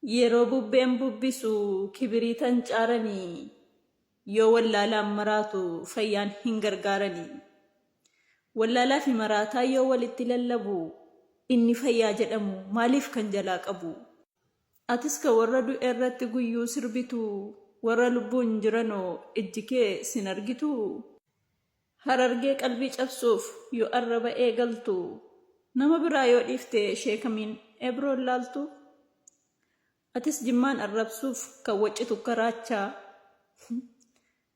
Yeroo bubbeen bubbisu kibiriitan caaranii, yoo wallaalaan maraatu fayyaan hin gargaaranii. Wallaalaa fi maraataa yoo walitti lallabu, inni fayyaa jedhamu maaliif kan jalaa qabu? Atis ka warra du'e irratti guyyuu sirbitu, warra lubbuun jiranoo ijji kee sin argituu? Harargee qalbii cabsuuf yoo arraba eegaltu, nama biraa yoo dhiifte sheekamiin Ebroon laaltu? Atis Jimmaan arrabsuuf kan waccitu akka raachaa.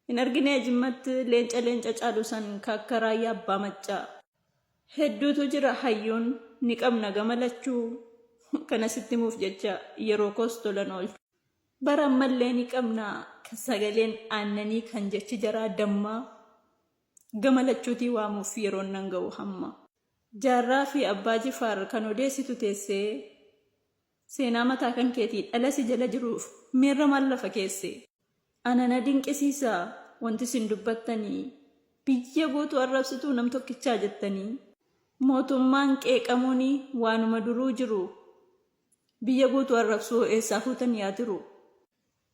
Hin arginee Jimmatti leenca leenca caalu san ka akka Raayyaa Abbaa Maccaa. Hedduutu jira hayyuun ni qabna gama lachuu, kana sitti himuuf jecha yeroo koos tolan oolchu. Bara ammallee ni qabna kan sagaleen aannanii kan jechi jaraa dammaa, gama lachuutii waamuuf yeroon nan ga'u hamma. Jaarraa fi Abbaa Jifaar kan odeessitu teessee, seenaa mataa kan keetii dhala si jala jiruuf miirra maal lafa keesse? Ana na dinqisiisa wanti isin dubbattanii, biyya guutuu arrabsituu nam tokkichaa jettanii. Mootummaan qeeqamuun waanuma duruu jiru, Biyya guutuu arrabsuu hoo eessaa fuutan yaa tiruu?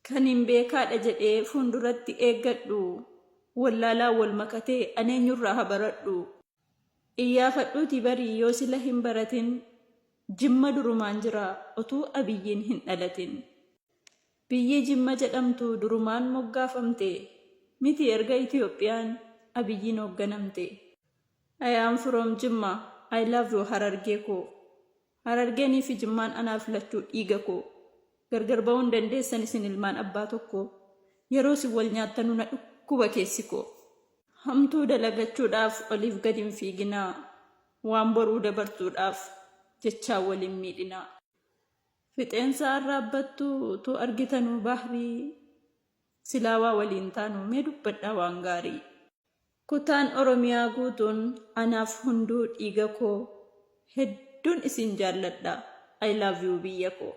Kanin beekaadha jedhee fuunduratti eeggadhu wallaalaan wal makatee an eenyurraa ha baradhu? Iyyaafadhuutii bari yoo sila hin baratin Jimma durumaan jira otuu Abiyyiin hin dhalatin. Biyyi Jimma jedhamtu durumaan moggaafamte miti erga Itiyoophiyaan Abiyyiin hoogganamte. I am from Jimma I love you Harargee koo. Harargeenii fi Jimmaan anaaf lachuu dhiiga koo. Gargar ba'uu hin dandeessan isin ilmaan abbaa tokkoo. Yeroo isin wal nyaattanu na dhukkuba keessi koo. Hamtuu dalagachuudhaaf oliif gad hin fiiginaa. Waan boruu dabartuudhaaf jechaan wal hin miidhinaa. Fixeensa arraabbattu utuu argitanuu bahrii. Silaa waa waliin taanu mee dubbadhaa waan gaarii. Kutaan Oromiyaa guutuun anaaf hunduu dhiiga koo. Hedduun isin jaalladha. I love you biyya koo.